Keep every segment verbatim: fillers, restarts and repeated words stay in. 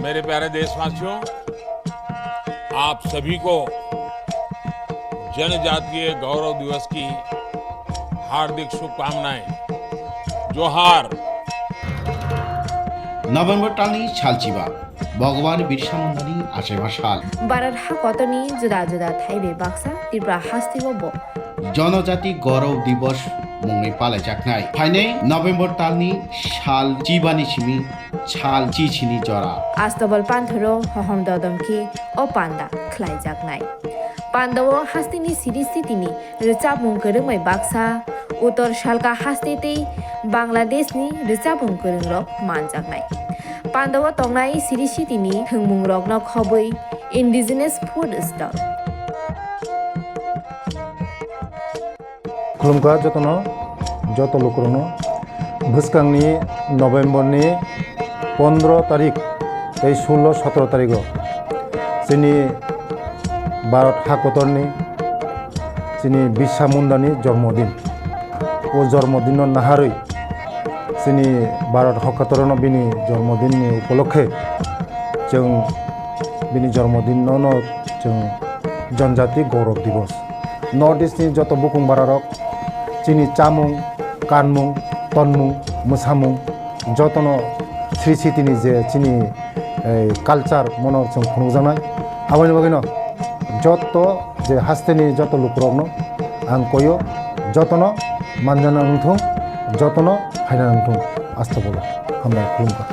मेरे प्यारे देशवासियों, आप सभी को जनजातीय गौरव दिवस की हार्दिक शुभकामनाएं। जोहार। November talni salchiba, Bhagwan Birsa Mundani achaiba sal. Bharat hakotorni juda juda thaibai baksa Tripura hasteo bo Jonojati Gaurav Divas mungwi palaijaknai. Phainai November talni sal chibani simi sal chichini jora. Astobal panthoro hohom dodom khe o panda khlaijaknai. Pandao hasteni siri sitini rwchapmung kwrwngbai baksa, Uttor Salka haste tei Bangladeshni rwchapmung kwrwngrok manjaknai. Pandao tongnai siri sitini thwngmungrokno khobwi indigenous food stall. Khulumkha jotono, joto lukurokno. Bwskangni November ni pondro tarik tei sullo sotro tarigo chini Bharat hakotorni chini Birsa Mundani jormodin. O jormodinno naharwi chini Bharat hakotorno bini jormodinni upolokhe chwng bini jormodinno no chwng Janjati Gaurav Divas. North East ni joto bukung bararok chini chamung, kanmung, tonmung, mwsamung jotono sri sitini je chini, eh, culture mono chwng phunukjaknai. Aboni bagwino joto je hasteni joto lukurokno ang koyo, jotono manjana wngthung, jotono phaina wngthung. Astagfirullah. Hambai khulumkha.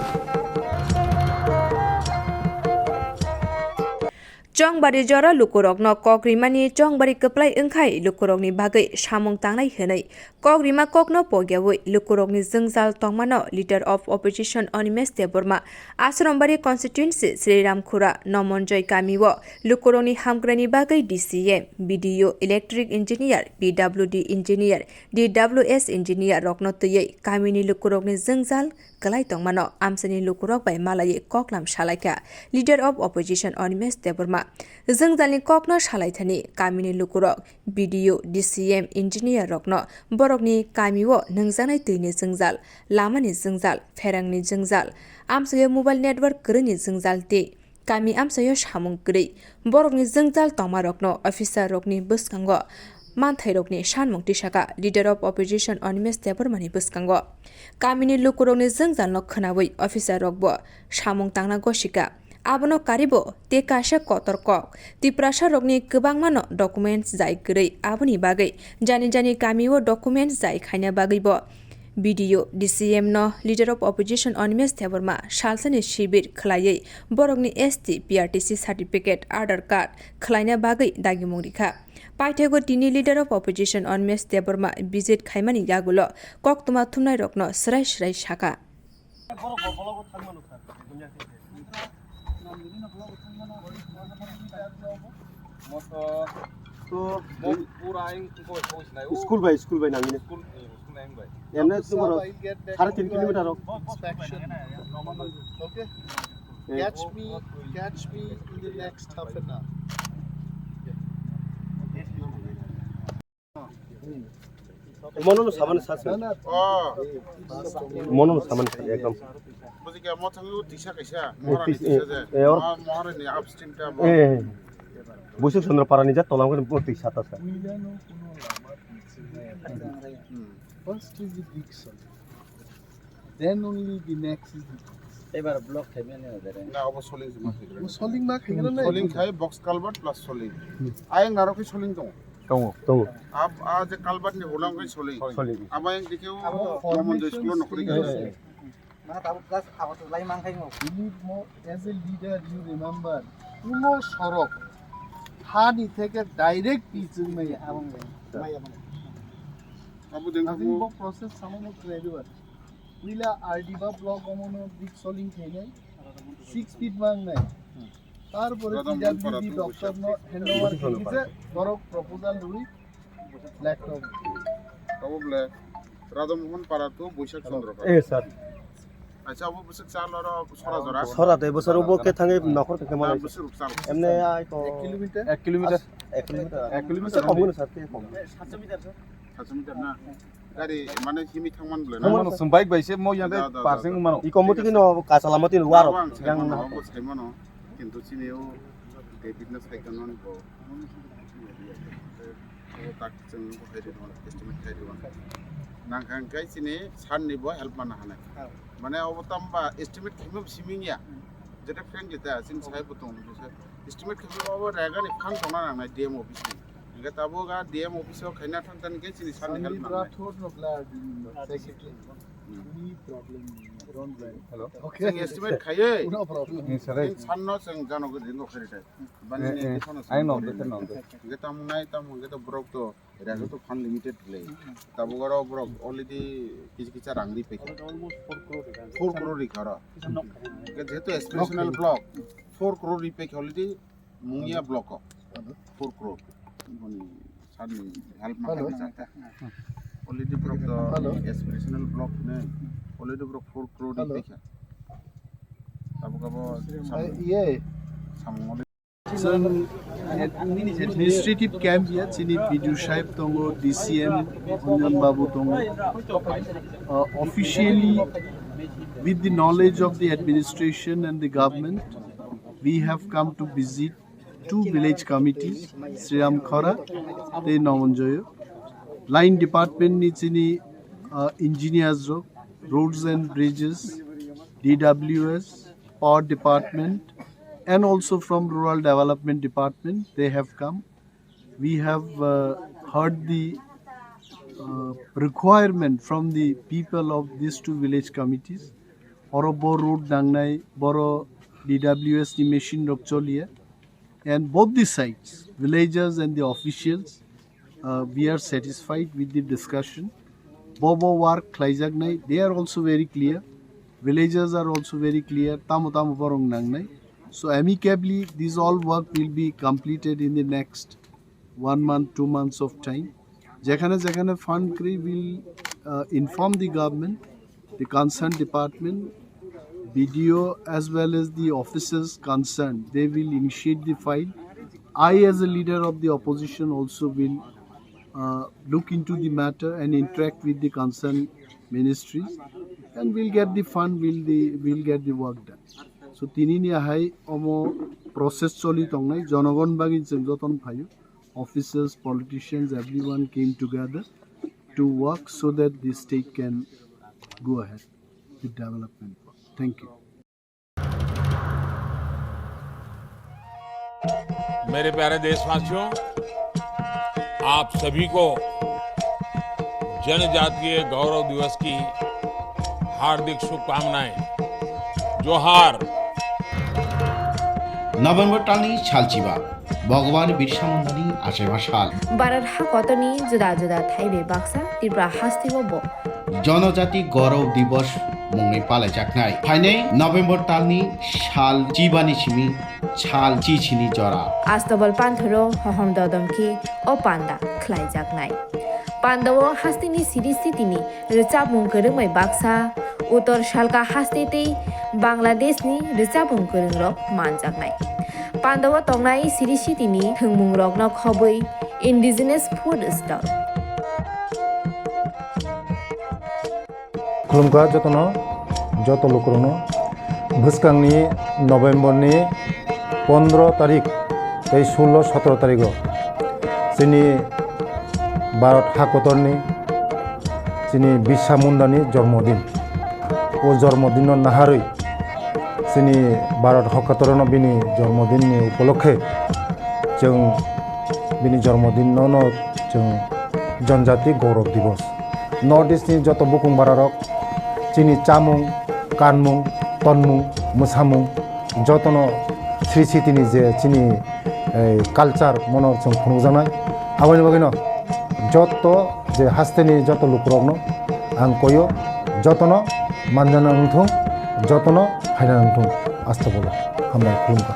Chongbari jora lukurokno kok rimani chongbari kwplai wngkhai lukurokni bagwi samung tangnai hwnwi kok rima kokno pogyawi lukurokni jwngjal tongmano Leader of Opposition Animesh Debbarma Asrambari constituency Sriramkhura Nomonjoy kamio lukurokni hamkrai ni bagwi D C M, B D O, Electric Engineer, P W D Engineer, D W S Engineer rokno twiwi kamini lukurokni jwngjal kwlai tongmano amchaini lukurok bai malaiwi koklam salaikha Leader of Opposition Animesh Debbarma. Jwngjalni kokno salaithani kamini lukurok, B D O, D C M, engineer rokno borokni kamio nwngjaknai twini jwngjal, lamani jwngjal, pherangni jwngjal, amchaio mobile network kwrwini jwngjal tei kami amchaio samung kwrwi borokni jwngjal tongmarokno officer rokni bwskango manthairokni sanmung tisaka Leader of Opposition Animesh Debbarmani bwskango. Kamini lukurokni jwngjalno khwnawi officer rokbo samung tangna gosika. Abono karibo tei kaisa kotor kok. Tiprasa rokni kwbangmano documents jai kwrwi, aboni bagwi jani jani kamio documents jai khaina bagwibo B D O, D C M no Leader of Opposition Animesh Debbarma salsani sibir khwlaiwi borokni S T, P R T C certificate, Aadhaar card khwlaina bagwi dagimung rikha. Paithakgo tini Leader of Opposition Animesh Debbarma visit khaimani yagulo koktwma thumnairokno swrai swrai sakha. School by, school by nangini. Emne tumoro sare tin kilometer rok. Inspection. Okay. Catch me, catch me in the next half an hour. Mono no saban sa. Oh. Mono no saban sa ekdom. Buji ke mo thangu tisa kaisa. Eh, Mohara ni tisa je. Eh, or- Mo-, Mohara ni upstream ta mo. Eh. Buisuk Chandra Para ni jat tola mo tisa ta sa. Hmm. First is eviction. Then only the next is the Ebar block khaimani adare. Na, obo soling se ma khaikhe. Soling ma khaikhe na? Soling khai box culvert plus soling. Ayang naro khe soling tongo. Tongo, tongo. Ab, a je culvert ni hulang khai soling. Soling. Abo ayang dikhe o Mohammed School no khori khai. Na, tabuk gas abo to lai man khai mo. You need more as a leader, you remember. Kuno sorok hani theke direct pitch mai abang. Abo dengkho. Abo process samo mo khlai diba. Puila Ardiba block omono big soling khainai, six feet mangnai. Tarpore Radom P W D Para tu doptor no handover khaikhe borok proposal rwi black top. Abo ble Radom Mohan Para tu Boisak Chandra Para. Eh, sir. Acha, abo bwswk chal oro sora jora? Sora de, bwswk abo khe thangwi nokhor khe manai. Bwswk ruk chal. Emne ai to ek kilometer? Ek kilometer. Ek kilometer. Ek kilometer. Bwswk kom gwnang, sir, khe kom. Satsho meter, sir. Satsho meter na? Gari mane simi thangman bwle na? Thangmano, chwng bike bai se mo yang Da, da, da, parsing da. Mano. I committee kino kachalamati Abo waro. Ang Yang saimano, abo saimano. Kintu sini o David na saikon bo. O tak chwng bo khai di, estimate khai di. Nang kang kai sini san ni bo help mana hane. Mane obo tamba estimate khaimam siming ya. Jeta friend jeta sin sai bo tong, estimate khaimam obo rega ni phang tong na nang nai D M office ni. Hingke tabuk a D M office o khaina thang thang khe chini sani help Sandeep nangnai. Rathod no bla, secretary. Hmm. Any problem, don't blame. Hello. Okay. Chwng estimate khaiye. No problem. Ni sarai. Chwng sanno chwng jano gwi ringo khari tai. Bani Eh, ni eh, sanno I know, chwng better know. Hingke tam nai tam hingke to borok to rega to fund limited le. Tabuk aro borok already kisa kisa rang ri pekha. Almost four crore rega. Four crore ri khara. Kisa nok khari. Hingke jehetu aspirational block, four crore ri pekha already. Mungia block o four crore. Boni sani help ma Hello. Kami sata. Already block do Hello. Aspirational block ne. Already block four crore Hello. Di pekha. Abo kabo Ai, samung. Iye. Samung already. Chwng administrative camp ya chini B D O sahib tongo, D C M Ranjan Babu tongo. Uh, officially, with the knowledge of the administration and the government, we have come to visit two village committees, Sriram Khara tei Nomonjoyo. Line department ni chini, uh, engineers rok, roads and bridges, D W S, power department, and also from rural development department, they have come. We have, uh, heard the, uh, requirement from the people of these two village committees. Oro bo road nangnai, boro D W S ni machine rok choliya. And both the sides, villagers and the officials, uh, we are satisfied with the discussion. Bobo work khlaijaknai, they are also very clear. Villagers are also very clear. Tamo tamo borok nangnai. So amicably, this all work will be completed in the next one month, two months of time. Jekhane jekhane fund kwrwi, will, uh, inform the government, the concerned department, B D O as well as the officers concerned. They will initiate the file. I, as a leader of the opposition, also will, uh, look into the matter and interact with the concerned ministries, and we'll get the fund, we'll the, we'll get the work done. So tinini ahai omo process choli tongnai, jonogon bagwi chwng joton phaio. Officers, politicians, everyone came together to work so that this state can go ahead with development. Thank you. मेरे प्यारे देशवासियों, आप सभी को जनजातीय गौरव दिवस की हार्दिक शुभकामनाएं। जोहार। November talni salchiba, Bhagwan Birsa Mundani achaiba sal. Bharat hakotorni juda juda thaibai baksa Tripura hasteo bo Jonojati Gaurav Divas mungwi palaijaknai. Phainai November talni sal chibani simi sal chichini jora. Astabal panthoro hohom dodom khe o panda khlaijaknai. Pandao hasteni siri sitini rwchapmung kwrwngbai baksa, Uttor Salka haste tei Bangladeshni rwchapmung kwrwngrok manjaknai. Pandao tongnai siri sitini thwngmungrokno khobwi indigenous food stall. Khulumkha jotono, joto lukurokno. Bwskangni November ni pondro tarik tei sullo sotro tarigo chini Bharat hakotorni chini Birsa Mundani jormodin. O jormodinno naharwi chini Bharat hakotorno bini jormodinni upolokhe chwng bini jormodinno no chwng Janjati Gaurav Divas. North East ni joto bukung bararok chini chamung, kanmung, tonmung, mwsamung jotono sri sitini je chini, eh, culture mono chwng phunukjaknai. Aboni bagwino joto je hasteni joto lukurokno ang koyo jotono manjana wngthung, jotono phaina wngthung. Asta bolo hambai khulumkha.